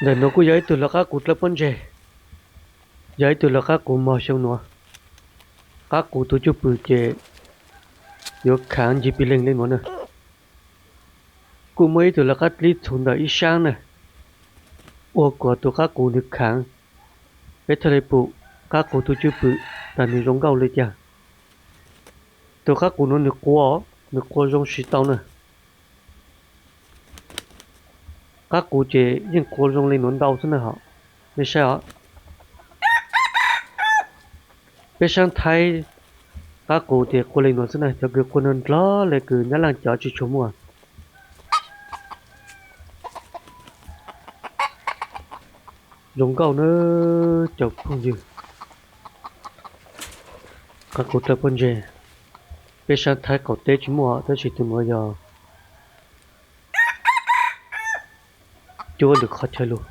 Ntawm nuav kuj yog ib tug lawv qab qus dlawb pob ntseg, yog ib tug lawv qab qus mog xyoo nuav. Qab qus tus cwj pwm ces yuav khaav ncig pig leeg le nuav na. Kuj muaj ib tug lawv qab dlib txhuv ntawm ib saab na, ua kom tus qab qus nwg khaav. Peb thiaj li pum qab qus tus cwj pwm tas nwg zoo nkauj le caag. Tus qab qus nuav nwg qua, nwg qua zoo tsis tau na. Qab qus ces yeej qua zoo le nuav ntau xwb na hom. Nej saib os, peb saab Thaib qab qus ces qua le nuav xwb na, cov kws qua nuav ndlog le kws Nyab Laaj cov tsis tshua muaj. Zoo nkauj na cov phooj ywg. Qab qus dlawb pob ntseg, peb saab Thaib qaum teb tsis muaj, tab sis tus nuav yog cuab lwm qhov chaw lug.